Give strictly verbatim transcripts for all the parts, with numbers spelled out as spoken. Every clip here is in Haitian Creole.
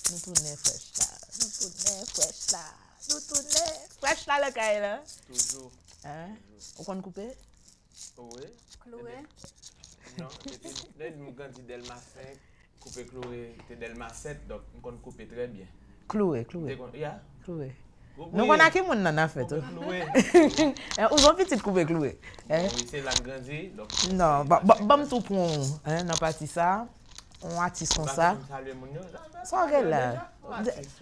Nou tounen frèch la. Nou tounen frèch la. Nou tounen frèch la lakay la. Toujou. Hein? Ou konn koupe? Wi. Kloure? Non, epi, lè m grandi Dèlma senk, koupe kloure te Dèlma sèt, donk m konn koupe trè byen. Kloure, kloure. M te konn, ya. Kloure. Gwo Nou konn a ki moun nan n ap fè tou. Kloure. Hein, ou son pitit koupe kloure. Hein? Wi, se la m grandi, donk. Non, ba- ba- ban m tou pran w, hein, nan pati sa. Yon atis konsa. Ou pa konn salye moun yo? Sa w gen la?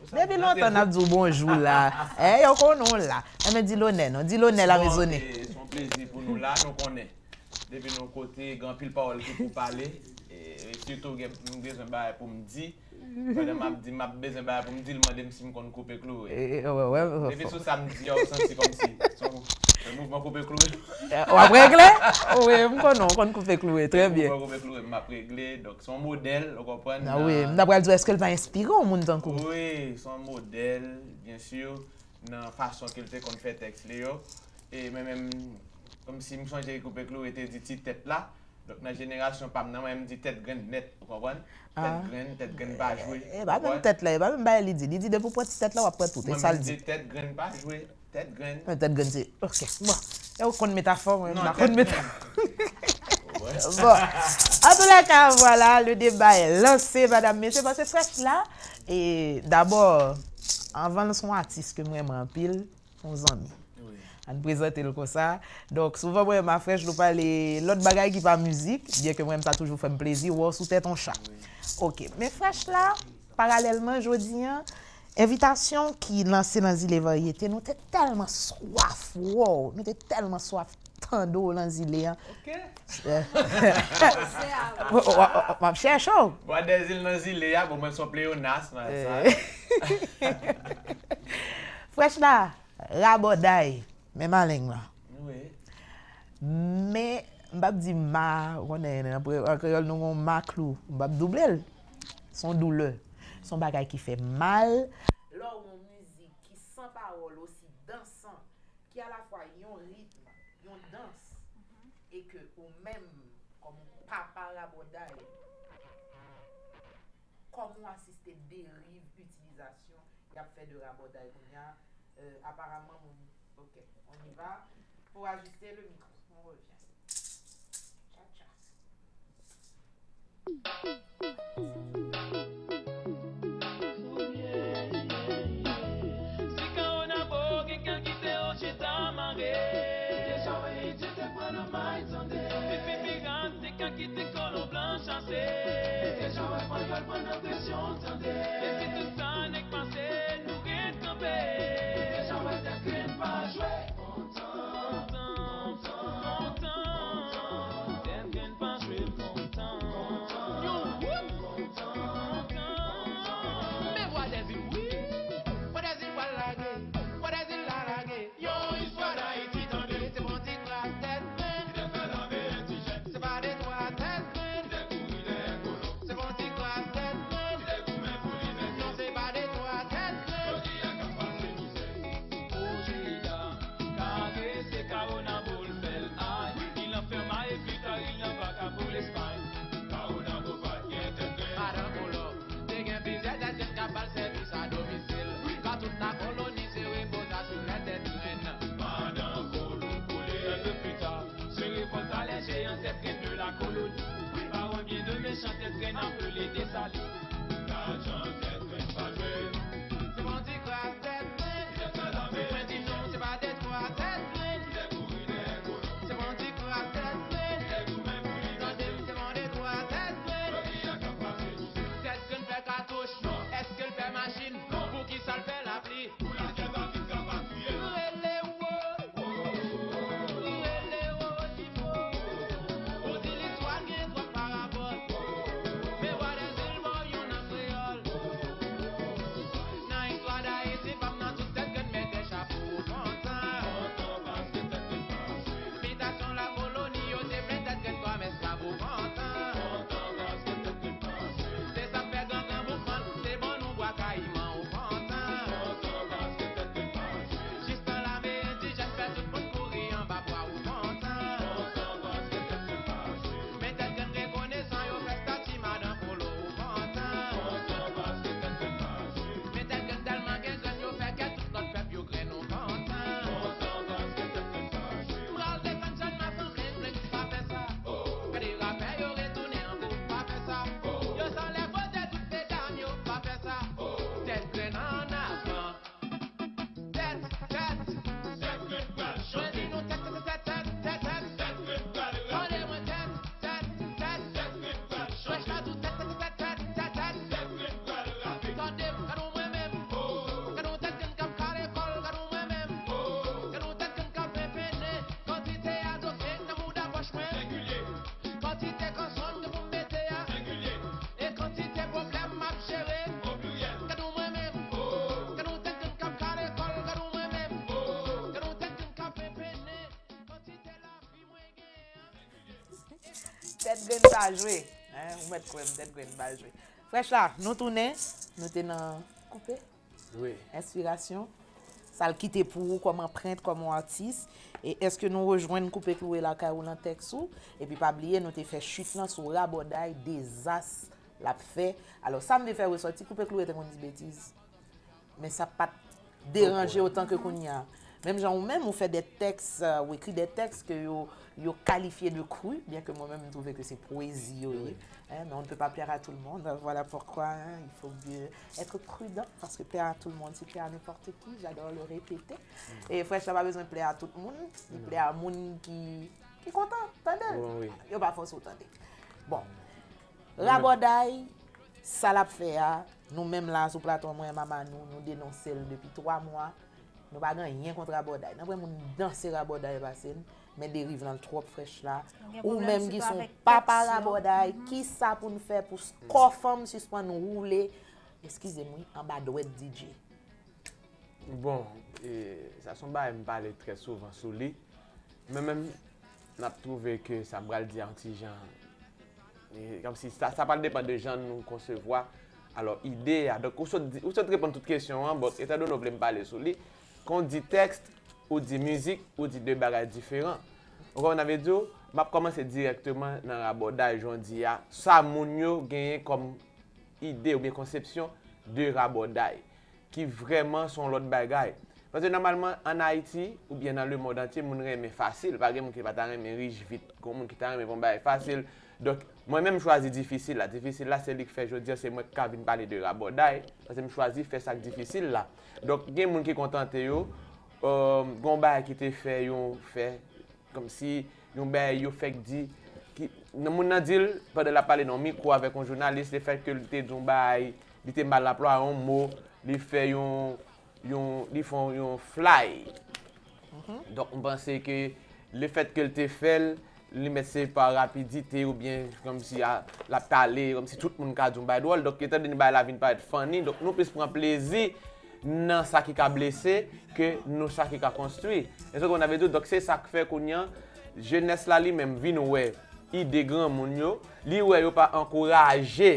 Depi lontan n ap di w bonjou la. Eh, yo konnen w la. Enben, di lonè non. Di lonè la mezone. Se yon plezi pou nou la, nou konnen. Depi nou kote, gen anpil pawòl ki pou pale. E, e sitou gen, m bezwen bagay pou m di. Pandan m ap di, m ap bezwen bagay pou m di, l mande m si m konn koupe kloure. E, e, wè, wè, wè. Depi sou sa m di a, ou santi kòmsi se yon, se yon mouvman koupe kloure. W ap regle? Wi, m konnen w konn koupe kloure, trè byen. Mouvman koupe kloure, m ap regle. Donk, se yon modèl, ou konprann? Ah wi, m ta pral di w, èske l pa enspire yon moun tankou w? Wi, se yon modèl, byen si, nan fason ke l te konn fè tèks li yo. E mwen menm, kòmsi m sonje koupe kloure te di ti tèt la. Donk, nan jenerasyon pa m nan, mwen, m di tèt grenn nèt, ou konprann? Tèt grenn, tèt grenn pa jwe. E pa menm tèt la, e pa menm bagay li di. Li di depi w pran ti tèt la, w ap pran tout. E sa l di. Mwen menm, m di tèt grenn pa jwe. Tèt grenn. Men tèt grenn se, ok. Bon, e ou konn metafò, mwen, m pa konn metafò. Bon. An tou lè ka, vwala, le deba est lancé, madam, mesye, paske frèch la, e dabò, anvan l se yon atis ke m renmen anpil, se yon zanmi. Wi. Ann prezante l konsa. Donk, souvan mwen, m a frèch, nou pale lòt bagay ki pa mizik, byen ke mwen, sa toujou fè m plezi, wè w sou tèt yon cha. Wi. Ok. Men frèch la, paralèlman, jodi a, envitasyon ki lanse nan Zile Varyete, nou te tèlman swaf wè w, nou te tèlman swaf tande w nan zile a. Ok. M ap chèche w. Bwa dèzil nan zile a, bon, mwen se yon pleyonas, mwen sa. Frèch la, rabòday, men maleng lan. Wi. Men, m p ap di ma, ou konnen, nan pre- an kreyòl, nou gen yon ma klou. M p ap double l. Se yon doulè. Se yon bagay ki fè mal. Lè w gen yon mizik ki san pawòl, osi dansan, ki alafwa yon ritm, yon dans, e ke ou menm, kòm yon papa rabòday, kòman w asiste deriv itilizasyon y ap fè de rabòday kounye a? Euh, apparemment, mon... Ok, on y va. Pour ajuster le micro, on revient. Tcha, tcha. Si kawona bo, gen kè kite yo chita mare. Deja wè Etye te pran nan may, tande. Pipi pirat, te ka kite kolo blan chase. Deja wè Panyòl pran nan presyon, tande. Depi tout sa nèk pase, nou ret kanpe. Deja wè tèt grenn pa jwe. Kontan, kontan, kontan. Tèt grenn pa jwe kontan. Kontan, kontan, kontan. Men Bwa Dèzil, wi. Bwa Dèzil pral lage. Bwa Dèzil la lage. Yon istwa Dayiti, tande. Se pa yon ti kras tèt grenn ki te fè lave entijèn. Se pa de twa tèt grenn ki te kouri dèyè kolon. Se pa yon ti kras tèt grenn ki te goumen pou li. Tèt grenn pa jwe. Hein, ou mèt kwè m, tèt grenn pa jwe. Frèch la, nou tounen, nou te nan koupe, wi, enspirasyon. Sa l kite pou ou kòm anprent, kòm yon atis. E èske nou rejwenn Koupe Kloure lakay ou nan tèks ou? Epi pa bliye, nou te fè chit lan sou Rabòday, dezas l ap fè. Alò, sa m te fè resòti, Koupe Kloure te konn di betiz. Men sa pa t deranje otan ke kounye a. Menm jan ou menm, ou fè de tèks, euh, ou ekri de tèks ke yo, yo kalifye de cru, byen ke mwen menm m twouve ke se pwezi yo ye. Hein, mais on ne peut pas plaire à tout le monde. Voilà pourquoi, hein, il faut mieux être prudent, parce que plaire à tout le monde, c'est plaire à n'importe qui. J'adore le répéter. E Frèch la pa bezwen plè a tout moun, li plè a moun ki, ki kontan tande l. Bon, wi. Yo pa fòse w tande. Bon, Rabòday, sa l ap fè a, nou menm la sou plato Mwen Mama Nou, nou denonse l depi twa mwa. Nou pa gen anyen kont Rabòday. N ap wè moun danse Rabòday pase n, men deriv lan twòp, Frèch la. Ou menm ki se yon papa Rabòday, kisa pou n fè pou kò fanm sispann woule, eskize m wi, anba dwèt D J? Bon, e, sa se yon bagay m pale trè souvan sou li. Mwen menm, m ap twouve ke sa m pral di a yon ti jan, e, kòmsi sa, sa pral depann de jan nou konsevwa, alò, ide a. Donk, ou sot di, ou sot reponn tout kesyon an, bon, etandone w vle m pale sou li, kan w di tèks, ou di mizik, ou di de bagay diferan. Ou konprann sa m vle di w? M ap kòmanse dirèkteman nan Rabòday jan w di a. Sa moun yo genyen kòm ide oubyen konsepsyon de Rabòday, ki vrèman se yon lòt bagay. Paske nòmalman, ann Ayiti, oubyen nan lemonn antye, moun renmen fasil. Pa gen moun ki pa ta renmen rich vit. Gen moun ki ta renmen fè yon bagay fasil. Donk, mwen menm, m chwazi difisil la. Difisil la, se li k fè jodi a, se mwen k ka vin pale de Rabòday. Paske m chwazi fè sa k difisil la. Donk, gen moun ki kontante yo, euh, gen yon bagay ki te fè, yon fè, kòmsi yon bagay yo fèk di, ki, nan moun nan di l, pandan l ap pale nan yon mikwo avèk yon jounalis, lefètke l te di yon bagay, li te mal anplwaye yon mo, li fè yon, yon, li fè yon, yon flay. Donk, m panse ke lefètke l te fè l, li mèt se pa rapidite oubyen kòmsi a, l ap pale, kòmsi tout moun ka di yon bagay dwòl. Donk, etandone bagay la vin parèt funny, donk nou plis pran plezi nan sa ki ka blese ke nou sa ki ka konstwi. Èske w konprann sa m vle di w? Donk, se sa k fè kounye a, jenès la li menm vin wè ide granmoun yo, li wè yo pa ankouraje,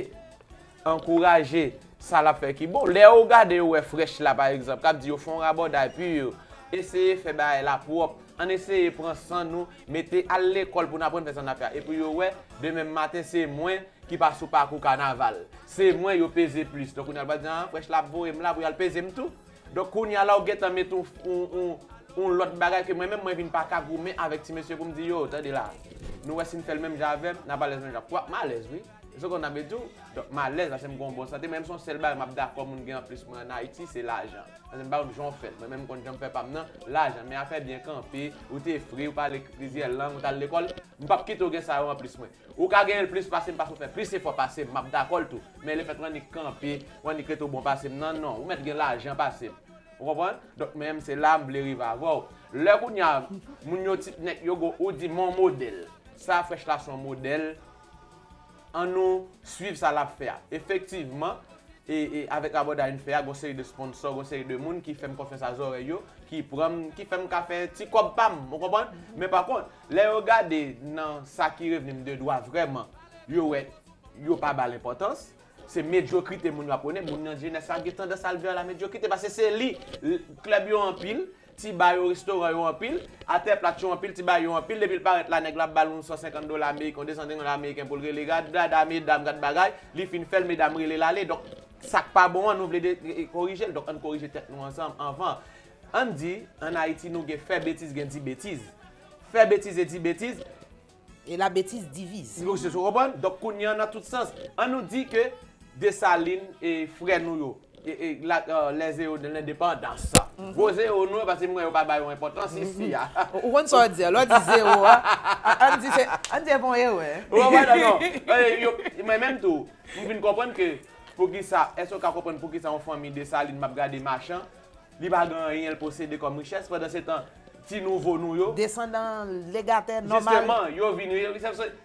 ankouraje sa l ap fè ki bon. Lè yo gade, yo wè Frèch la, pa egzanp, k ap di yo fè yon rabòday, pi yo eseye fè bagay la pwòp, ann eseye pran san nou, mete al lekòl pou n aprann fè sa n ap fè a. Epi yo wè, demen maten, se mwen ki pa sou pakou kanaval. Se mwen yo peze plis. Donk, kounye a, l pral di, ah, Frèch la ap voye m la pou y al peze m tou. Donk, kounye a la, ou gentan mete yon, yon, yon, yon lòt bagay ke mwen menm, mwen vin pa ka goumen avèk ti mesye pou m di, yo, tande la. Nou wè si n fè l menm jan avè m, n ap alèz menm jan. W ap malèz, wi. Se konn ap di w. Donk, m alèz paske m gen yon bon sante. Mwen menm, se yon sèl bagay m ap dakò moun gen anplis mwen ann Ayiti, se lajan. Paske m pa konn jan w fè l. Mwen menm, m konn jan m fè pa m nan, lajan. Men afè byen kanpe, ou te fre, ou pale plizyè lang, ou t al lekòl, m p ap kite w gen sa yo anplis mwen. Ou ka genyen l plis pase m paske w fè plis efò pase m, m ap dakò l tou. Men lefèt w annik kanpe, w annik rete w bon pase m nan, non, ou mèt gen lajan pase m. Ou konprann? Donk, men se la m vle rive avè w. Lè kounye a, moun yo, ti nèg yo go, ou di m yon modèl. Sa Frèch la se yon modèl. Ann nou swiv sa l ap fè a. Efektivman, e, e, avèk rabòday n fè a, gon seri de sponsò, gon seri de moun ki fè m konfyans a zòrèy yo, ki pran m, ki fè m ka fè ti kòb pa m, ou konprann? Men pa kont, lè yo gade nan sa ki revni m de dwa vrèman, yo wè, yo pa ba l enpòtans. Se medyokrite moun yo ap pwone, moun nan jenès la gen tandans al vè la medyokrite, paske se li, l-, klèb yo anpil, ti ba yo, restoran yo anpil, atè plat yo anpil, ti ba yo anpil, depi l parèt la, nèg la ap ba l yon san senkant dola ameriken, yon de san dola ameriken pou l rele, gad dada medam, gad bagay, li fin fè l, medam rele l ale. Donk, sa k pa bon an, nou vle de, e, e, korije l. Donk, ann korije tèt nou ansanm anvan. Ann di, ann Ayiti, nou gen fè betiz, gen di betiz. Fè betiz e di betiz, E la betiz divize. Ou konprann? Donk, kounye a, nan tout sans, ann nou di ke Desalin e frè nou yo, e, e, la, euh, lè zewo de lendepandans. Gwo zewo nou yo, paske m wè yo pa ba yo enpòtans isi a. Ou konn sa w di a, lè w di zewo a, ann di se, ann di e pa yon erè. Ou konprann? Non, non. E, yo, mwen menm tou, m vin konprann ke, poukisa, èske w ka konprann poukisa yon fanmi Desalin, m ap gade machan, li pa gen anyen l posede kòm richès, pandan se tan ti nouvo nou yo. Desandan legatè nòmal. Jisteman, yo vin, yo,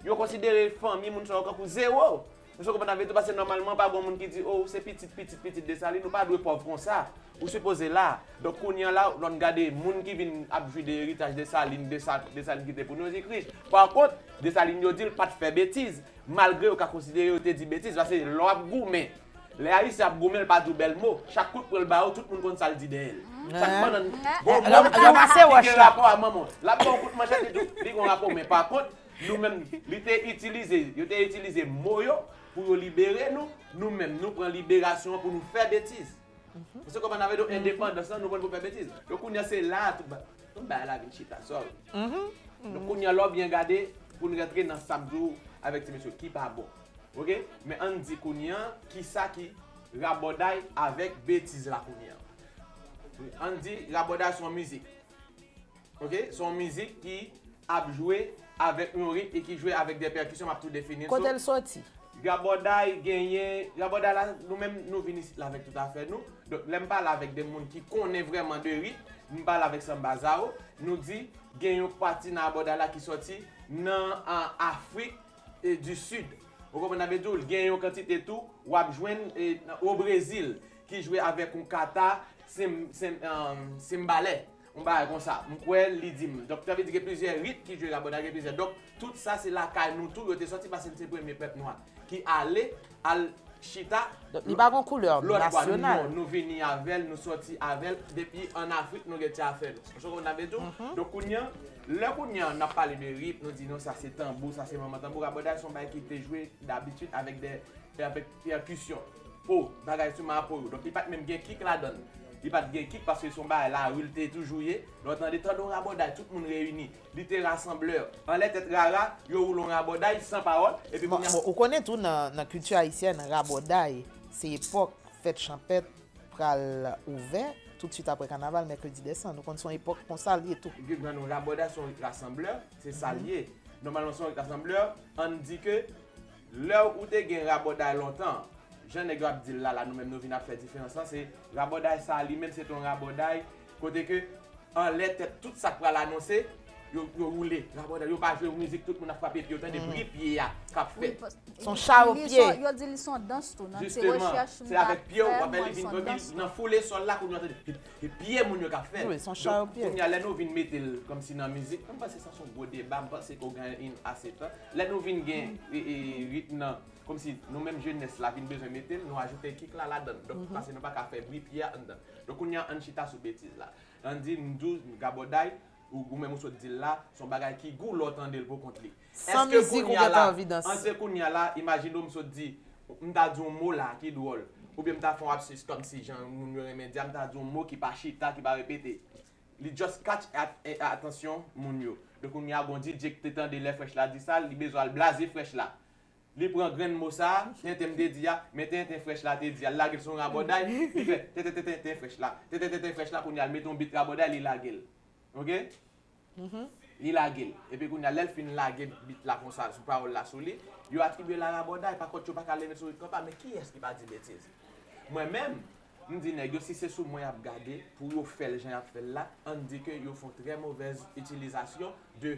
yo konsidere fanmi moun sa yo kankou zewo. Ou se konprann sa m vle di w, paske nòmalman pa gon moun ki di, o, ou se pitit, pitit, pitit Desalin, ou pa dwe pòv konsa. Ou sipoze la. Donk kounye a la, lè n gade moun ki vin ap jwi de eritaj Desalin, Desa- Desalin kite pou nou, yo di rich. Pa kont, Desalin yo di l pa t fè betiz, malgre yo ka konsidere yo te di betiz, paske lè w ap goumen, lè Ayisyen ap goumen, l pa di w bèl mo, chak kout pran l ba w, tout moun konn sa l di dèyè l. Chak bannann, gon mo ki gen rapò a manman w, l ap ba w kout manchèt, li di w, li gen rapò, men pa kont, nou menm, li te itilize, yo te itilize mo yo pou yo libere nou, nou menm, nou pran liberasyon an pou nou fè betiz. Ou se konprann sa m vle di w, endepandans lan, nou pran l pou fè betiz. Donk kounye a se la a tout ba- tout bagay la vin chita, sorry. Donk kounye a lè w byen gade, pou n rantre nan sa m di w avèk ti mesye yo, ki pa bon. Oke? Men ann di kounye a, kisa ki rabòday avèk betiz la kounye a? Ann di rabòday se yon mizik. Oke? Se yon mizik ki ap jwe avèk yon ritm e ki jwe avèk de pèkisyon, m ap tou defini l. Kote l soti? Rabòday genyen, rabòday la, nou menm, nou vin isit la avèk tout afè nou. Donk, lè m pale avèk de moun ki konnen vrèman de ritm, m pale avèk Sanba Zao, nou di, gen yon pati nan rabòday la ki soti nan, an, Afrik, e, di Sid. Ou konprann sa m vle di w? Gen yon kantite tou, w ap jwenn, e, o Brezil, ki jwe avèk yon kata, sem- sem- anm, senbalè. Yon bagay konsa. M kwè li di m. Donk, sa vle di gen plizyè rit ki jwe rabòday, gen plizyè. Donk, tout sa se lakay nou tou yo te soti paske n se premye pèp nwa ki ale, al chita. Donk, li pa gen koulè nasyonal. Non, nou vini avè l, nou soti avè l. Depi ann Afrik, nou gen ti afè nou. Ou konprann sa m vle di w? Donk, kounye a, lè kounye a, n ap pale de ritm, nou di non, sa se tanbou, sa se manman tanbou. Rabòday se yon bagay ki te jwe dabitid avèk de, avèk pèkisyon. Po, bagay sou mapo yo. Donk, li pa t menm gen kik ladan l. Li pa t gen kik paske se yon bagay lari l te toujou ye. Lè w tande, tande yon rabòday, tout moun reyini. Li te rasanblè. Anlè tèt rara, yo woule yon rabòday san pawòl. Epi kounye a. Ou konnen tou nan, nan kilti ayisyèn, rabòday, se epòk fèt chanpèt pral ouvè, toutswit apre kanaval, mèkredi dèsanm. Nou konn se yon epòk konsa l ye tou. Epi, ban nou, rabòday se yon rit rasanblè, se sa l ye. Nòmalman, se yon rit rasanblè, ann di ke lè ou te gen rabòday lontan, jan nèg yo ap di l la, la, nou menm nou vin ap fè diferans lan, se rabòday sa a li menm, se te yon rabòday kote ke anlè tèt tout sa k pral anonse, yo, yo woule. Rabòday, yo pa jwe mizik, tout moun ap frape pye, yo tande bri pye a k ap fèt. Se yon chawopye. Yo di li se yon dans tou, nan ti rechèch m t ap fè, m wè l se yon dans tou. Nan foule sòl la, kounye a w tande, e, e pye moun yo k ap fè l. Wi, se yon chawopye. Donk, kounye a, lè nou vin mete l kòmsi nan mizik, m panse sa se yon gwo deba, m panse ke w genyen ase tan. Lè nou vin gen, e, e, ritm nan, kòmsi nou menm jenès la vin bezwen mete l, nou ajoute kik la ladan l. Donk, paske nou pa ka fè bri pye a anndan. Donk, kounye a, ann chita sou betiz la. Ann di, m di w, rabòday, ou, ou menm ou sot di l la, se yon bagay ki gou lè w tande l pou kont li. San mizik, ou gentan anvi danse. Èske kounye a la, imajine w, m sot di, m ta di yon mo la ki dwòl, oubyen m ta fè yon lapsis kòmsi jan moun yo renmen di a, m ta di yon mo ki pa chita, ki pa repete. Li just catch at- e- atansyon moun yo. Donk, kounye a, gon D J ki te tande lè Fresh la di sa, li bezwen al blaze Fresh la. Li pran grenn mo sa a, tenten m te di a, men tenten Fresh la te di a, l lage l sou yon rabòday, li fè tenten, tenten, tenten Fresh la, tenten, tenten Fresh la, kounye a, l mete yon beat rabòday, li lage l. Oke? Li lage l. Epi kounye a, lè l fin lage beat la konsa, sou pawòl la sou li, yo atribye l a rabòday, pa kont yo pa ka leve sou rit konpa, men kiyès ki pa di betiz? Mwen menm, m di nèg yo, si se sou mwen y ap gade, pou yo fè l jan y ap fè l la, ann di ke yo fè yon trè movèz itilizasyon de,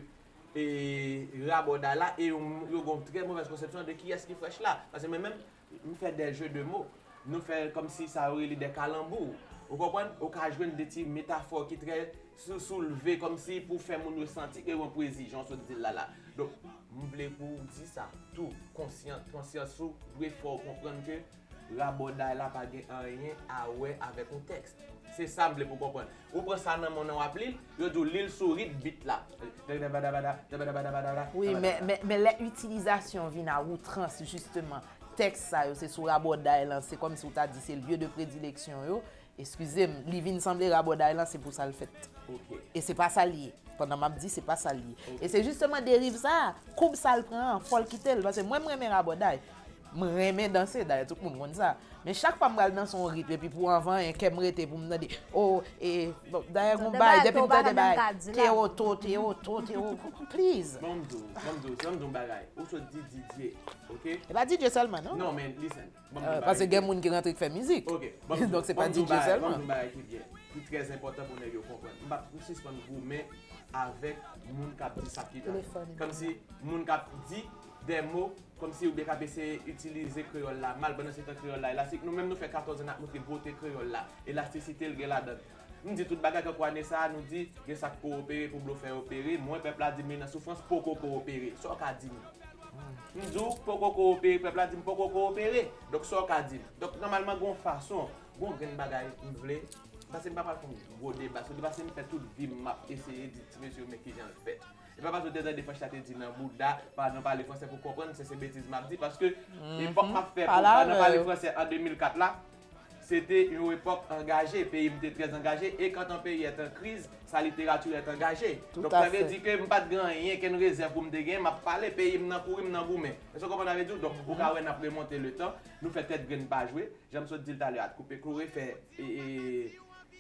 e, rabòday la, e yo, yo gen yon trè movèz konsepsyon de kiyès ki Fresh la. Paske mwen menm, m fè des jeux de mots. Nou fè kòmsi sa yo rele des calembours. Ou konprann? Ou ka jwenn de ti metafò ki trè sou- soulve, kòmsi pou fè moun yo santi ke yon pwezi, jan w sot di l la la. Donk, m vle pou w di sa tou, konsyan, konsyans ou dwe fè w konprann ke rabòday la pa gen anyen a wè avèk yon tèks. Se sa m vle pou w konprann. Ou pran sa nan men w nan w ap li l, yo di w li l sou rit bit la. Wi, men, men, men lè itilizasyon vin a outrans, jisteman, tèks sa yo, se sou rabòday lan, se kòmsi w ta di se lye de predileksyon yo. Eskize m, li vin sanble rabòday lan, se pou sa l fèt. E se pa sa l ye. Pandan m ap di, se pa sa l ye. E se jisteman deriv sa a, koub sa l pran an, fò l kite l. Paske mwen, m renmen rabòday. M renmen danse, dayè tout moun konn sa. Men chak fwa m pral danse yon ritm, epi pou anvan, en, kè m rete pou m tande, o, e, bon, dayè gon bagay, depi m tande bagay, te oto, te oto, te oto, please. Ban m di w, ban m di w, ban m di w yon bagay. Ou sot di D J, oke? E pa D J sèlman, non? Non, men listen. Ban m di w yon bagay ki byen. Paske gen moun ki rantre k fè mizik. Oke, ban m di w, ban m di w yon bagay, ban m di w yon bagay ki byen, ki trè enpòtan pou nèg yo konprann. M p ap sispann goumen avèk moun k ap di sa ki la. Kòmsi moun k ap di de mo, kòmsi oubyen k ap eseye itilize kreyòl la mal, pandan se tan kreyòl la elastik. Nou menm nou fè katòz an n ap montre bote kreyòl la, elastisite l gen ladan l. M di tout bagay kankou ane sa a, nou di gen sa k kowopere pou blofè yo pere, mwen pèp la di m li nan soufrans, poko kowopere. Sa w ka di m? M di w poko kowopere, pèp la di m poko kowopere. Donk sa w ka di m? Donk nòmalman gen yon fason, gen yon grenn bagay m vle, paske m pa pral fè yon gwo deba sou li, paske m fè tout vi m m ap eseye di ti mesye yo men kijan l fèt. E pa paske w te tande Fresh la te di nan bouda, pa nan pale fransè pou konprann, se, se betiz m ap di, paske epòk m ap fè pa nan pale fransè an de mil kat la, se te yon epòk angaje, peyi m te trè angaje, et quand un pays est en crise, sa littérature est engagée. Donk sa vle di ke m pa t gen anyen, kenn rezèv pou m te gen, m ap pale, peyi m nan kouri, m nan goumen. Èske w konprann sa vle di w? Donk ou ka wè n ap remonte le tan, nou fè tèt grenn pa jwe, jan m sot di l talè a, koupe koure, fè e, e,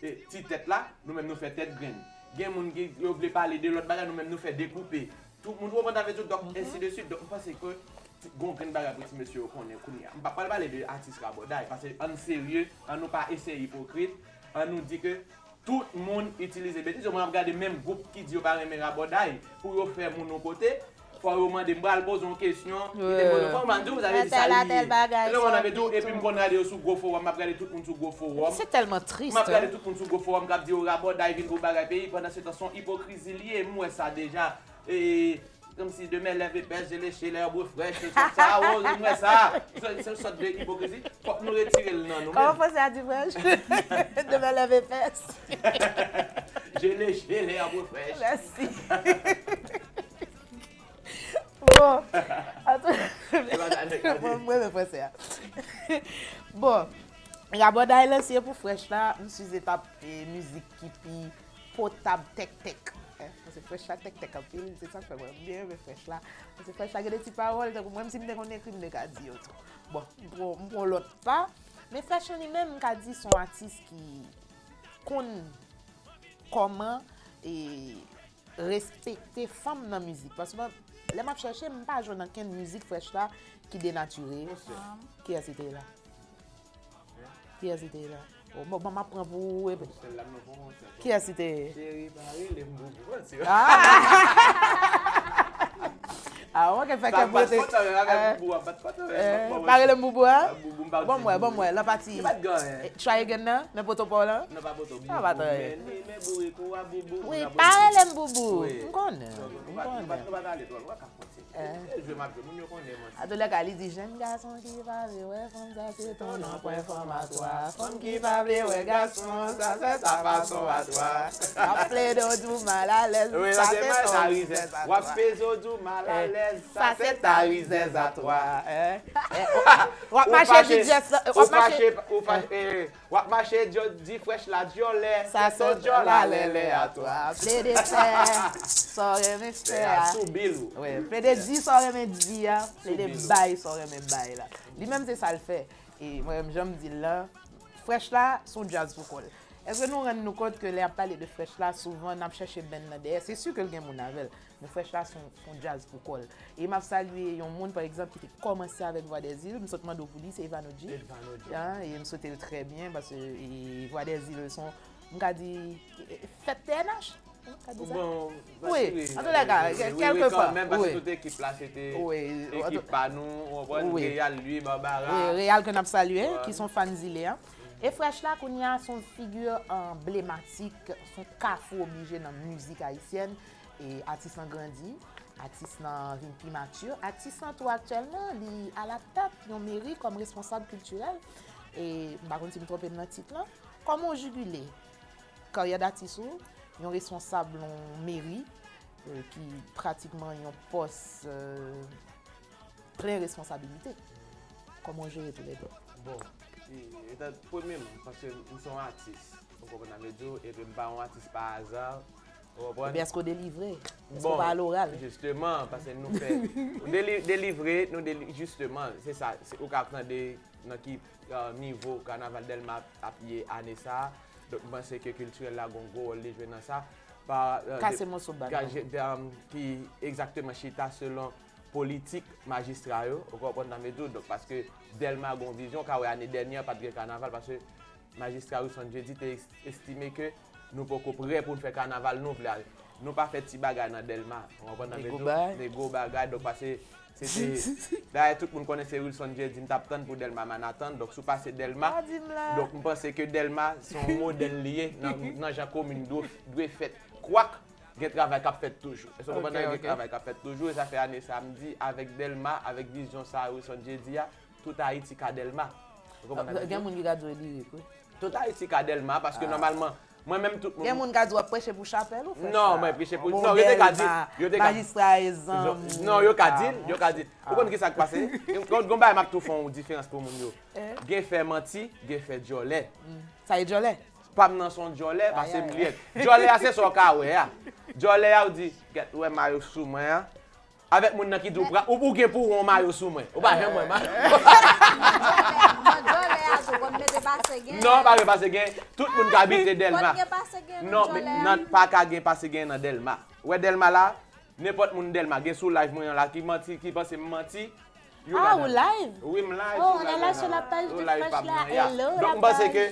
e, ti tèt la, nou menm nou fè tèt grenn. Gen moun ki yo vle pale de lòt bagay, nou menm nou fè dekoupe. Tout moun, ou konprann sa vle di w, donk, ensi de suit. Donk, m panse ke ti, gon grenn bagay pou ti mesye yo konnen kounye a. M pa pral pale de atis rabòday, paske ann serye, ann nou pa eseye ipokrit, ann nou di ke tout moun itilize betiz yo. Mwen ap gade menm gwoup ki di yo pa renmen rabòday, pou yo fè moun yon kote, fò yo mande m, pral poze yon kesyon, li te poze, fò m di w, sa vle di sa li ye. Lè mwen ap di w, epi m konn gade yo sou gwo fowòm, m ap gade tout moun sou gwo fowòm. Se tèlman tris. M ap gade tout moun sou gwo fowòm k ap di yo rabòday vin pou bagay peyi, pandan se tan se yon ipokrizi li ye, m wè sa deja. E, kòmsi demain lève pès, je léché l'herbe fraîche, se sòt sa, o, m wè sa. Se, se yon sòt de ipokrizi. Fòk nou retire l nan nou menm. Kòman franse a di fraîche? Demain lève pès. Je léché l'herbe fraîche. Mèsi. Bon, an tou, mwen, mwen renmen franse a. Bon, rabòday lan se pou Fresh la, m sipoze t ap, e, mizik ki pi potab tèktèk. Paske Fresh la tèktèk anpil, se sa k fè mwen byen renmen Fresh la. Paske Fresh la gen de ti pawòl, tankou mwen, si m te konn ekri, m te ka di yo tou. Bon, m pran, m pran lòt pa. Men Fresh lan li menm, m ka di se yon atis ki konn kòman, e, respekte fanm nan mizik. Paske mwen, lè m ap chèche, m pa jwenn ankenn mizik Fresh la ki denatire. Kiyès ki te la? Kiyès ki te la? O, bon, bon, m ap pran pou ou, epi. Kiyès ki te ye? Cheri, pa rele m boubou. Ah! Ah, ok, fè kè m rete. Pa rele m boubou, a? Bon, mwen, bon, mwen, lan pati. Try again nan, nan poto pa w lan? Non, pa poto, boubou. Men, men, men bouriko a, boubou. Wi, pa rele m boubou. M konnen, m konnen. Antouka, li di, jèn gason ki pa vle wè fanm, sa se ton anpranfòmatwa. Fanm ki pa vle wè gason, sa se ta fason a twa. W ap plede w di w malalèz, sa se ta rizèz a twa. W ap peze w di w malalèz, sa se ta rizèz a twa. W ap mache di jès, w ap mache. Ou fache, ou fache, eh, w ap mache, di Fresh la dyòlè, sa se dyòl a lèlè a twa. Plede fè sa w renmen fè a. Wi, plede di sa w renmen di a, plede bay sa w renmen bay la. Li menm se sa l fè. E mwen menm, jan m di l lan, Fresh la, se yon djaz pou kò l. Èske nou rann nou kont ke lè y ap pale de Fresh la, souvan n ap chèche band nan dèyè? Se si ke l gen moun avè l. Men Fresh la se yon, se yon djaz pou kò l. E m ap salye yon moun, pa egzanp, ki te kòmanse avèk Vwadèzil. M sot mande w pou li, se Evano G. Evano G. Ah, e m swete l trè byen, paske, e, Vwadèzil se yon, m ka di, e, fèt T N H. M ka di sa. Bon, wi, an tou lè ka, kèlkepa. Kanmenm, paske tout ekip la, se te ekip pa nou, ou konprann, Real, li, Barbara. Wi, Real ke n ap salye, ki se yon fan Zile a. E Fresh la, kounye a, se yon figi anblematik, se yon kafou oblije nan mizik ayisyèn. E atis lan grandi, atis lan vin pi mati, atis lan tou aktyèlman, li alatèt yon meri kòm responsab kiltirèl. E m pa konn si m twonpe m nan tit lan. Kòman w jigile karyè datis ou, yon responsab yon meri, e, ki pratikman yon pòs, e, plen responsabilite? Kòman w jere toulède? Bon, e, etan, premyeman, paske m se yon atis, ou konprann sa m vle di w, epi m pa yon atis pa aza, ou konprann? Epi èske w delivre? Èske w pa aloral? Bon, jisteman, paske nou fè, deli-, delivre, nou deli-, jisteman, se sa, se, ou ka tande nan ki, e, nivo kanaval Dèlma ap ye ane sa a. Donk, m panse ke kiltirèl la gon gwo wòl li jwe nan sa. Pa, e, kase moso ba nou. Ki egzakteman chita selon politik majistra yo, ou konprann sa m vle di w. Donk, paske Dèlma gon vizyon, ou ka wè ane dènyè pa t gen kanaval, paske majistra Wilson Jeudi te es-, estime ke nou poko prè pou n fè kanaval nou vle a. Nou pa fè ti bagay nan Dèlma, ou konprann sa m vle di w? Gen gwo bagay. Gen gwo bagay, donk, paske Se te, dayè, tout moun konnen se Wilson Jeudy m t ap tann pou Dèlma Manhattan. Donk, si w pase Dèlma, donk, m panse ke Dèlma se yon modèl li ye nan, nan jan komin dwe, dwe fèt. Kwak, gen travay k ap fèt toujou. Èske w konprann? Gen travay k ap fèt toujou. E sa fè ane sa a m di, avèk Dèlma, avèk vizyon sa a Wilson Jeudy a, tout Ayiti ka Dèlma. Ou konprann sa m di w? Gen moun ki ka di w e lirik, wi. Tout Ayiti ka Dèlma, paske nòmalman, mwen menm tout moun. Gen moun ka di w ap preche pou chapèl ou, frè. Non, mwen preche pou, non, yo te ka di, yo te ka, majistra e zanmi. Non, yo ka di l, yo ka di l. Ou konn ki sa k pase? Gon, gon bagay m ap tou fè yon diferans pou moun yo. Gen fè manti, gen fè djòlè. Sa e djòlè? Pa m nan se yon djòlè, pase m li ye. Djòlè a se sa w ka wè a. Djòlè a ou di, gèt, ou wè mayo sou mwen an. Avèk moun nan ki di w pra, ou, ou gen pou w yon mayo sou mwen. Ou pa janm wè mayo. Nan djòlè a tou, konn mete pase gen. Non, pa gen pase gen. Tout moun ka abite Dèlma. Konn gen pase gen nan djòlè a. Non, men nan, pa ka gen pase gen nan Dèlma. Ou wè Dèlma la, nenpòt moun Dèlma, gen sou live mwen an la, ki manti, ki panse m manti. Ah, ou live? Wi, m live. Oh, on est là sur la page de Fresh la. Hello, la page. Donk, m panse ke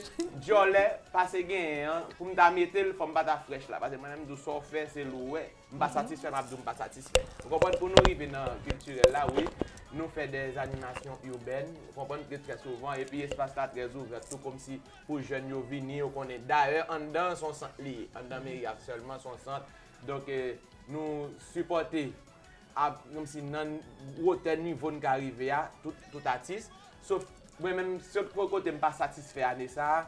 djòlè pase genyen an, pou m ta mete l, fò m pa ta fresh la. Paske mwen menm, m di w sa w fè, se l ou wè. M pa satisfè, m ap di w m pa satisfè. Ou konprann? Pou nou rive nan kiltirèl la, wi, nou fè de animasyon ibèn, ou konprann, ke trè souvan, epi espas la trè ouvè tou, kòmsi pou jèn yo vini, ou konnen. Dayè, anndan se yon sant li ye. Anndan meri a sèlman se yon sant. Donk, eh, nou sipòte ap, kòmsi nan wotè nivo n ka rive a, tout, tout atis. Sof mwen menm, sèl kote m pa satisfè ane sa a,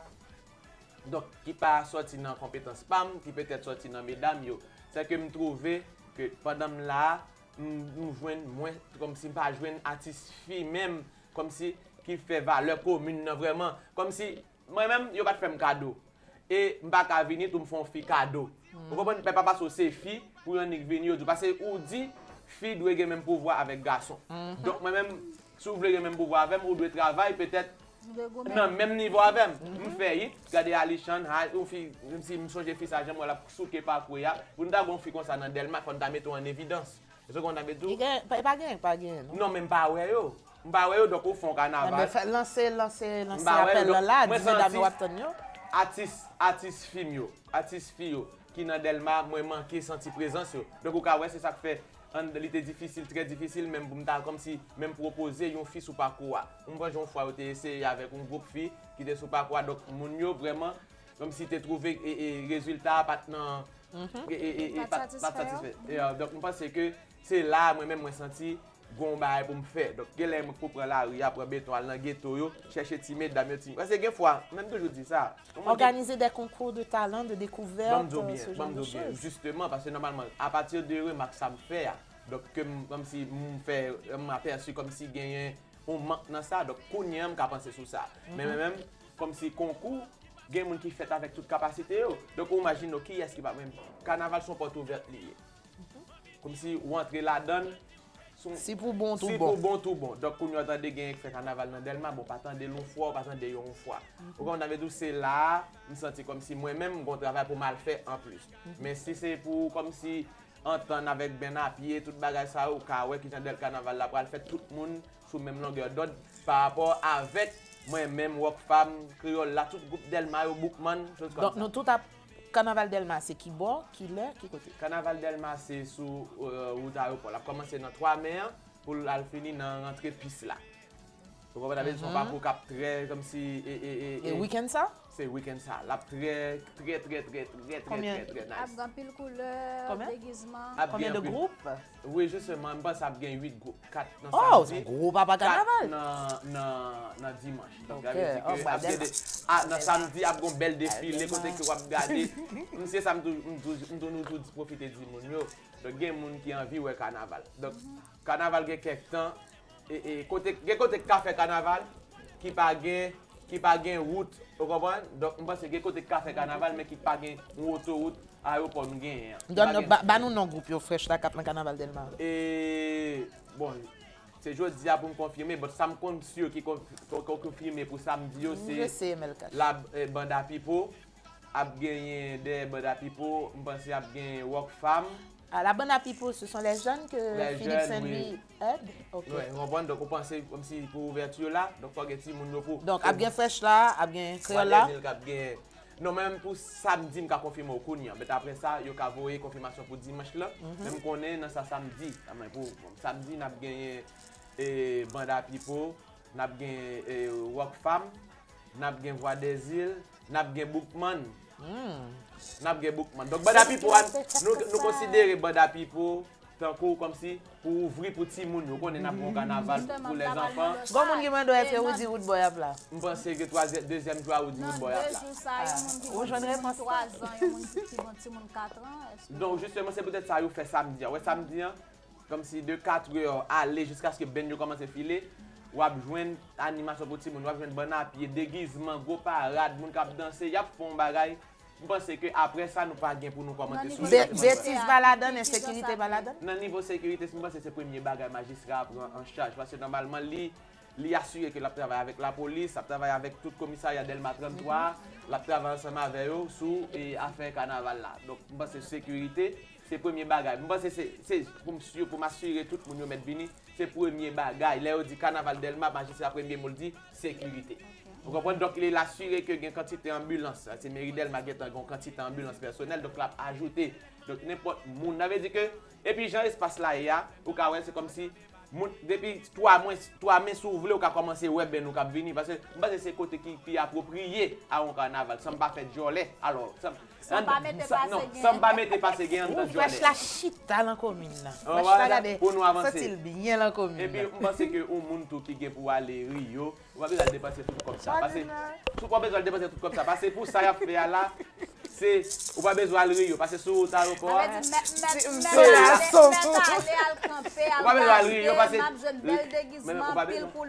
donk, ki pa sòti nan konpetans pa m, ki petèt sòti nan medam yo. Sèke m twouve ke pandan m la a, m, m jwenn mwen, kòmsi m pa jwenn atis fi menm, kòmsi ki fè valè komin nan vrèman. Kòmsi mwen menm, yo pa t fè m kado. E m pa ka vini tou m fè yon fi kado. Ou konprann? Pèp ap pase w se fi, pou yon nèg vini, yo di w. Paske ou di, fi dwe gen menm pouvwa avèk gason. Donk, mwen menm, si w vle gen menm pouvwa avè m, ou dwe travay, petèt, nan menm nivo avè m. M fè it, gade Alishan, ha, yon fi, menm si m sonje fi sa, jan m wè l ap souke pakou a, pou n ta gen yon fi konsa nan Dèlma, fò n ta mete w an evidans. Èske w konn sa m vle di w? Li gen, pa, pa gen, pa gen, non. Non, men m pa wè yo. M pa wè yo, donk ou fè yon kanaval. Enben, fè, lanse, lanse, lanse apèl lan la, di medam yo w ap tann yo. Atis, atis fi m yo, atis fi yo ki nan Dèlma, mwen manke santi prezans yo. Donk ou ka wè se sa k fè, an, li te difisil, trè difisil, menm pou m ta kòmsi, menm pwopoze yon fi sou pakou a. M sonje yon fwa yo te eseye avèk yon gwoup fi ki te sou pakou a, donk moun yo vrèman, kòmsi te twouve, e, e, rezilta a pa t nan, e, e, e, e, pa t, pa t satisfè. E, euh, donk, m panse ke se la a mwen menm mwen santi gon bagay pou m fè. Donk, genlè mwen pou pran lari a, pran beton, al nan geto yo, chèche ti medam yo, ti, paske gen fwa, mwen m toujou di sa. Organiser des concours de talent, de découverte, ce genre de choses. Ban m di w byen, ban m di w byen, jisteman, paske nòmalman, apati de remak sa m fè a, donk, ke m, kòmsi m fè, m apèsi kòmsi genyen yon mank nan sa, donk kounye a m ka panse sou sa. Men mwen menm, kòmsi konkou, gen moun ki fèt avèk tout kapasite yo. Donk ou imajine w kiyès ki pa, men kanaval se yon pòt ouvèt li ye. Kòmsi ou antre ladan l, si pou bon, tou bon. Si pou bon, tou bon. Donk kounye a w tande genyen k fè kanaval nan Dèlma, bon, pa tande l yon fwa, ou pa tande yo yon fwa. Ou konprann sa m vle di w, se la a, m santi kòmsi mwen menm, m gon travay pou m al fè anplis. Men si se pou kòmsi antann avèk Bènapye, tout bagay sa yo, ou ka wè kijan dèl kanaval la pral fèt, tout moun sou menm longè dòd pa rapò avèk mwen menm, Rockfam, Kreyòl la, tout gwoup Dèlma yo, Boukman, choz kòm sa. Donk nou tout ap, kanaval Dèlma se ki bò, ki lè, ki kote? Kanaval Dèlma se sou, euh, wout ayewopò. L ap kòmanse nan twa me an pou l al fini nan rantre pis la. Ou konprann, avè di se yon pakou k ap trè, kòmsi, e, e, e, e. E wikenn sa? Se wikenn sa. L ap trè, trè, trè, trè, trè, trè, trè, trè nice. Ap gen anpil koulè, degizman. Konbyen de gwoup? Wi, jisteman, m panse ap gen uit gwoup. Kat nan samdi. Oh, se yon gwo papa kanaval. Kat nan, nan, nan dimanch. Donk, sa vle di ke ap gen de, a, nan samdi, ap gen yon bèl defile, kote ke w ap gade. M, se sa m tou, m tou, m tou, nou tou pwofite di moun yo. Donk, gen moun ki anvi wè kanaval. Donk, kanaval gen kèk tan, e, e, kote, gen kote k ka fè kanaval, ki pa gen, ki pa gen wout, ou konprann? Donk, m panse gen kote k ka fè kanaval, men ki pa gen yon otowout ayewopò nou genyen an. Donn, ba, ba nou non gwoup yo, Fresh la, k ap nan kanaval Dèlma. E, bon, se jodi a pou m konfime, but sa m konn si ki kon-, kon-, kon-, konfime pou samdi yo, se Lab, e, Banda Pipo, ap genyen dèyè Banda Pipo, m panse ap gen Rockfam. Ah, la Banda Pipo, ce sont les jeunes que Philippe Saint-Louis aide? Ok. Wi, ou konprann? Donk, ou panse kòmsi pou ouvèti la, donk fò gen timoun yo pou. Donk, ap gen Fresh la, ap gen Kreyòl la. Mwen te di l k ap gen, Non, menm pou samdi, m ka konfime w kounye a. Mèt apre sa, yo ka voye konfimasyon pou dimanch lan. Men m konnen nan sa samdi. Sa mwen pou samdi, n ap genyen e, Banda Pipo, n ap gen e, Rock Fam, n ap gen Vwa dèzil, n ap gen Boukman. N ap gen Boukman. Donk, Banda Pipo a, nou, nou konsidere Banda Pipo tankou kòmsi pou ouvri pou timoun yo. Ou konnen n ap gen yon kanaval pou lèzanfan. Gon moun ki mande w èske Roody Roodboy ap la? M panse ke twazyèm, dezyèm jou a Roody Roodboy ap la. Ou jwenn repons lan? Donk, jisteman, se poutèt sa yo fè samdi a. Ou wè, samdi an, kòmsi de katrè ale jiskaske band yo kòmanse file, w ap jwenn animasyon pou timoun, w ap jwenn bann a pye, degizman, gwo parad, moun k ap danse, y ap fè yon bagay. M panse ke apre sa, nou pa gen pou nou kòmante sou sa. Betiz pa ladan, ensekirite pa ladan? Nan nivo sekirite, m panse se premye bagay majistra a pran an chaj. Paske nòmalman, li, li asire ke l ap travay avèk lapolis, l ap travay avèk tout komisarya Dèlma trannntwa a, l ap travay ansanm avè yo sou e, afè kanaval la. Donk, m panse sekirite, se premye bagay. M panse se, se pou m si, pou m asire tout moun yo mèt vini, se premye bagay. Lè yo di kanaval Dèlma, majistra premye mo l di, sekirite. Ou konprann? Donk, li asire ke gen kantite anbilans. Se meri Dèlma gentan gen yon kantite anbilans pèsonèl, donk l ap ajoute. Donk, nenpòt moun. Sa vle di ke, epi jan espas la ye a, ou ka wè, se kòmsi moun, depi twa mwen, twa men si w vle, ou ka kòmanse wè band ou k ap vini. Paske m panse se kote ki pi apwopriye a yon kanaval, san m pa fè djòlè. Alò, san, San pa mete pase gen. San pa mete pase gen anndan djòlè. Frèch la chita nan komin nan. Frèch la gade, santi l byen nan komin nan. Epi m panse ke yon moun tou ki gen pou ale Riyo, ou pa bezwen al depanse tout kòb sa. Pase, si w pa bezwen al depanse tout kòb sa, pase pou sa y ap fè a la, se, ou pa bezwen al Riyo, pase sou wout ayewopò a. Ou pa bezwen al Riyo, pase.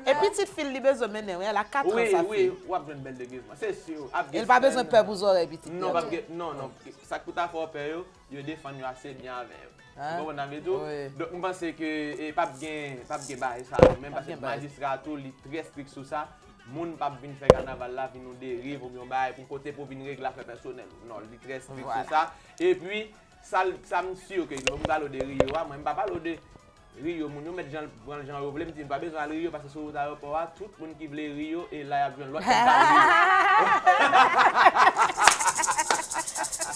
E pitit fi l li bezwen mennen, wi, l a katran sa fi. Wi, wi, w ap jwenn bèl degizman. Se si, ap gen. E l pa bezwen pè pou zòrèy pitit li. Non, pa gen, non, non. Sa k pou ta fè w pè yo, yo defann yo ase byen avè yo. Ou konprann sa m vle di w? Donk, m panse ke, e, p ap gen, p ap gen bagay sa yo menm, paske majistra a tou, li trè strik sou sa. Moun p ap vin fè kanaval la vin yon deriv oubyen yon bagay pou kote pou vin regle afè pèsonèl ou. Non, li trè strik sou sa. Epi, sa, sa m si ke, lè m pale w de Riyo a, mwen, m pa pale w de Riyo, moun yo mèt jan, pran l jan yo vle. M di, nou pa bezwen al Riyo, paske sou wout ayewopò a, tout moun ki vle Riyo, e la y ap jwenn lòt moun k al Riyo.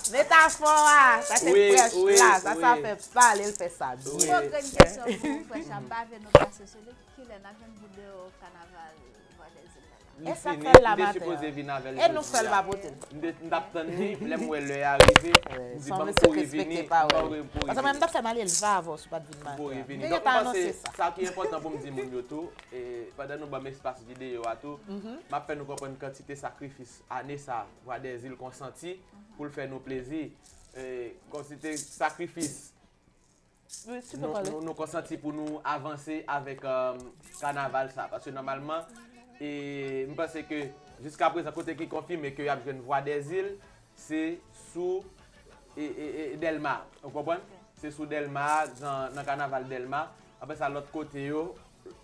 Metafò a, sa se frèch la, sa, sa fè pale, l fè sa byen. Wi. Mwen gen yon kesyon pou frèch la, m pa vle nou pase sou li. Kilè n ap jwenn bout deyò kanaval Vwadèzil la? E sa k fè l la maten an? E nou fè l pa pote l. M t ap tann li, lè m wè lè a rive, m di ban m kouri vini, m pa kouri vini. Paske mwen m t ap fè m ale leve avè w si w pa t vin maten an. M te gentan anonse sa. Sa ki enpòtan pou m di moun yo tou, e, pandan nou ban m espas videyo a tou, m ap fè nou konprann kantite sakrifis ane sa a Vwadèzil konsanti pou l fè nou plezi. E, kantite sakrifis nou, nou, nou konsanti pou nou avanse avèk, um, kanaval sa. Paske nòmalman, e, m panse ke jiska prezan, kote ki konfime ke y ap jwenn Vwadèzil, se sou, e, e, e, Dèlma. Ou konprann? Se sou Dèlma, nan, nan kanaval Dèlma. Apre sa, lòt kote yo,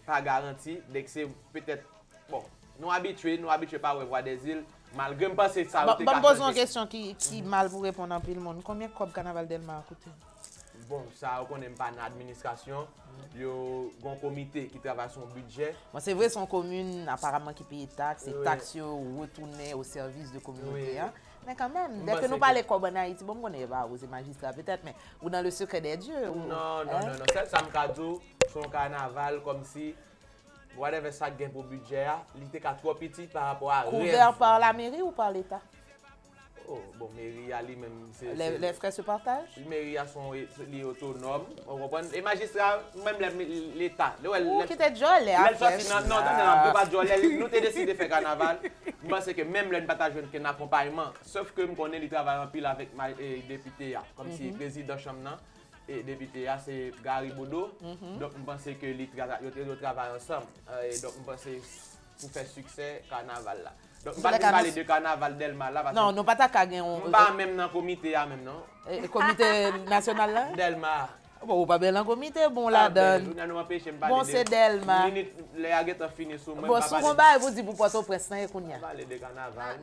pa garanti. Donk, se petèt Bon, nou abitye, nou abitye pa wè Vwadèzil, malgre m panse sa yo te ka chanje. Ban m poze w yon kesyon ki, ki mal pou reponn anpil moun. Konbyen kòb kanaval Dèlma a koute? Bon, sa ou konnen m pa nan administrasyon. Yo gen yon komite ki travay sou yon bidjè. Bon, se vre se yon komin, aparaman ki peye taks, e taks yo retounen o sèvis de kominote a. Men kanmenm, dèke nou pale kòb ann Ayiti, bon, m konnen e pa ou, se majistra petèt, men ou dans le secret des dieux. Non, non, non, non. Sèl sa m ka di w, se yon kanaval kòmsi Whatever sa k gen pou bidjè a, li te ka twò piti pa rapò a rèv. Couvert par la mairie ou par l'État? Oh, bon, meri a li menm, se. Les, les frais se partagent? Meri a se yon, li otonòm, ou konprann? E majistra, menm lè Leta, lè w wè. Ou kite djòlè a frèch. Lè l sòti nan, non, tande, nan, nou pa djòlè, nou te deside fè kanaval. M panse ke menm lè n pa ta jwenn kenn akonpayman, sòf ke m konnen li travay anpil avèk ma, e, depite a, kòmsi prezidan chanm nan. E depite a se Gary Bodeau. Donk, m panse ke li tra-, yo, yo travay ansanm. E, donk, m panse pou fè siksè kanaval la. Donk, m pa t vin pale de kanaval Dèlma la, paske. Non, nou pa ta ka gen yon. M pa menm nan komite a menm, non. E, komite nasyonal la? Dèlma. Bon, ou pa byen nan komite, bon, ladan. Bon, se Dèlma. Lè a gentan fini sou mwen, m pa pale. Bon, si w gon bagay pou di pou Pòtoprens lan, e kounye a. M pale de kanaval.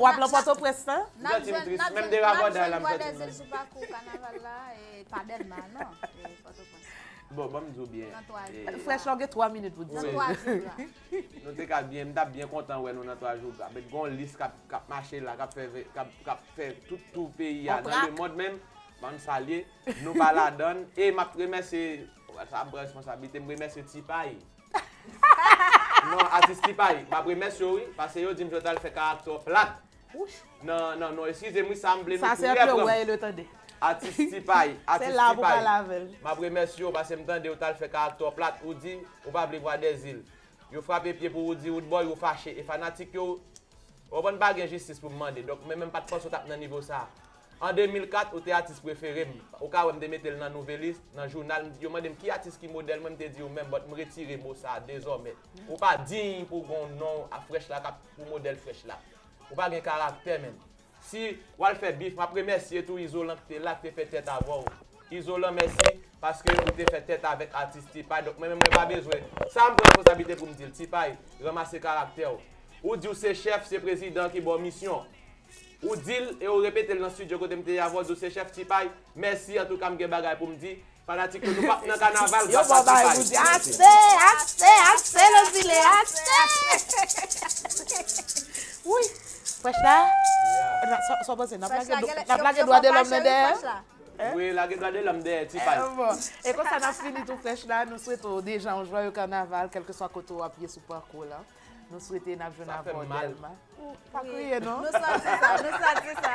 W ap nan Pòtoprens lan? M santi m tris, menm de rabòday la, m santi m tris. Sou pakou kanaval la, e pa Dèlma, non. E Pòtoprens. Bon, ban m di w byen. Nan twa jou. Fresh la, w gen twa minit pou di. Nan twa jou la. Nou te ka byen, m t ap byen kontan wè nou nan twa jou. Met gon lis k ap, k ap mache la, k ap fè, k ap, k ap fè tout tou peyi a, nan lemond menm. Ban m salye, nou pa ladann. E m ap remèsye, sa m pran responsablite, m remèsye Ti Pay. Non, atis Ti Pay, m ap remèsye w wi, paske yo di m Jotal fè karaktè w plat. Nan, nan, non, eskize m wi, sa m vle nou tou reprann. Atis Ti Pay, atis Ti Pay. M ap remèsye w paske m tande w t al fè karaktè w plat, ou di ou pa vle Vwadèzil. Yo frape pye pou Roody Roodboy, ou fache. E fanatik yo, ou konprann pa gen jistis pou m mande. Donk, mwen menm m pa t panse w t ap nan nivo sa a. An de mil kat, ou te atis prefere m. Ou ka wè m te mete l nan nouvelis, nan jounal, m di, yo mande m ki atis ki modèl mwen, m te di ou menm, but m retire mo sa a dezòmè. Ou pa diy pou w gen yon non a Fresh la k ap pou modèl Fresh la. Ou pa gen karaktè menm. Si w al fè bif, m ap remèsye tou Izolan ki te la, ki te fè tèt avè w. Izolan, mèsi, paske ou te fè tèt avèk atis Ti Pay, donk mwen menm mwen pa bezwen. Sa m pran responsablite pou m di l, Ti Pay, ranmase karaktè w. Ou di w se chèf, se prezidan ki ba w misyon. Ou di l e ou repete l nan estidyo kote m te ye avè w, di w se chèf Ti Pay. Mèsi, antouka m gen bagay pou m di. Fanatik yo, nou p ap nan kanaval gras a Ti Pay. Ase, ase, ase, Lòt Zile, ase! Wi, Fresh la, sa w panse, n ap lage dwa de lòm nan dèyè? Wi, lage dwa de lòm dèyè, Ti Pay. E konsa n ap fini tou Fresh la, nou swete w deja yon jwayo kanaval, kèlkeswa kote w ap ye sou pakou w la. Nou swete n ap jwenn avè w Dèlma. Pa kriye non. Nou santi sa, nou santi sa.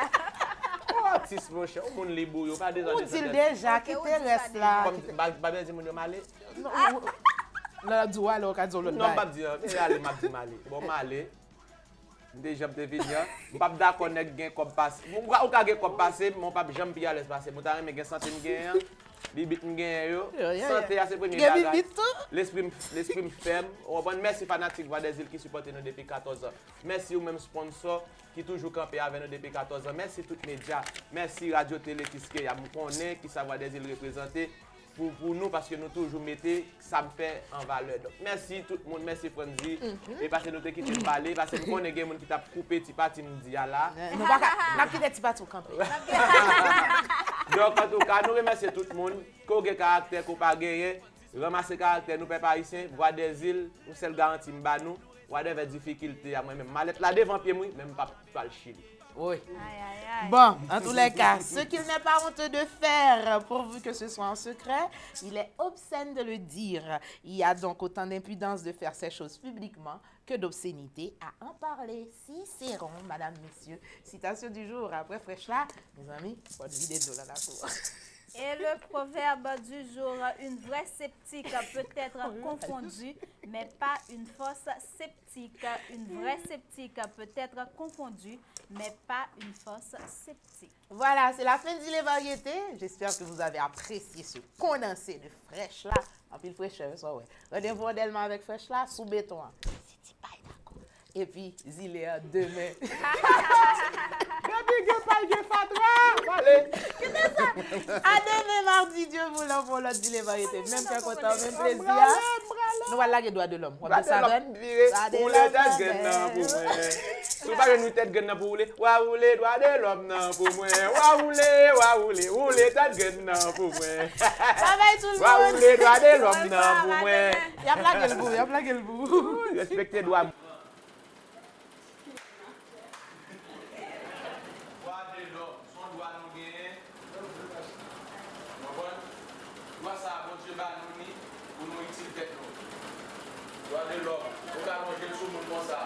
Ou atis monchè, ou moun libou yo pa deja. Ou di l deja, kite rès la. Pa bezwen di moun yo m ale. Lè l ap di w ale, ou ka di yon lòt bagay. Non, m p ap di, men ale, m ap di m ale. Bon, m ale. M te janm te vini an. M p ap dakò nèg gen kòb pase. Ou ka gen kòb pase m, men w p ap janm pi alèz pase m. Ou ta renmen gen sante m genyen an, bibit m genyen yo, sante a se premye bagay. Lespri m fèm. Ou konprann? Mèsi fanatik Vwadèzil ki sipòte nou depi katòz an. Mèsi ou menm sponsò ki toujou kanpe avè nou depi katòz an. Mèsi tout medya. Mèsi Radyo Tele Kiskeya. M konnen kisa Vwadèzil reprezante pou, pou nou, paske nou toujou mete sa m fè an valè. Donk, mèsi tout moun, mèsi Frandy. E paske nou te kite m pale, paske m konnen gen moun ki t ap koupe ti pati m di a la. Nou pa ka, n ap kite ti pati w kanpe. Donk, antouka, nou remèsye tout moun. Ke w gen karaktè, ke w pa genyen, ranmase karaktè nou, pèp ayisyen. Vwadèzil, yon sèl garanti m ba nou, wadèvè difikilte a, mwen menm, malèt la devan pye m, wi, men m p ap pral Chili. Wi. Bon, en tous les cas, ce qu'il n'est pas honteux de faire, pourvu que ce soit en secret, il est obscène de le dire. Il y a donc autant d'impudence de faire ces choses publiquement que d'obscénité à en parler. Cicéron, madame, messieurs. Citation du jour, après Fresh la, mezanmi, fò n vide dlo nan lakou. Et le proverbe du jour, une vraie sceptique peut être confondue, mais pas une fausse sceptique. Une vraie sceptique peut être confondue, mais pas une fausse sceptique. Voilà, c'est la fin de Zile Varyete. J'espère que vous avez apprécié ce condensé de Fresh la. Anpil frechè, sa w wè. Randevou an Dèlma avèk Fresh la, sou beton an. Se Ti Pay, dakò. Epi, Zile an demen. Depi gen pay, gen fatra. Pale. Kite sa. A demen, mardi, Dye voulan, pou yon lòt Zile Varyete. Menm kè kontan, menm plezi a. Nou pral lage dwa de lòm. W ap de savann. Woule tèt grenn nan pou mwen. Si w pa jwenn woule tèt grenn nan pou woule, w a woule dwa de lòm nan pou mwen. W a woule, w a woule, woule tèt grenn nan pou mwen. Babay tout moun. W a woule dwa de lòm nan pou mwen. Y ap lage l pou ou, y ap lage l pou ou. Respekte dwa m. Dwa de lòm, se yon dwa nou genyen. Konprann? Dwa sa a Bondye ba nou ni pou nou itil tèt nou. Dwa de lòm, ou ka lonje l sou moun konsa.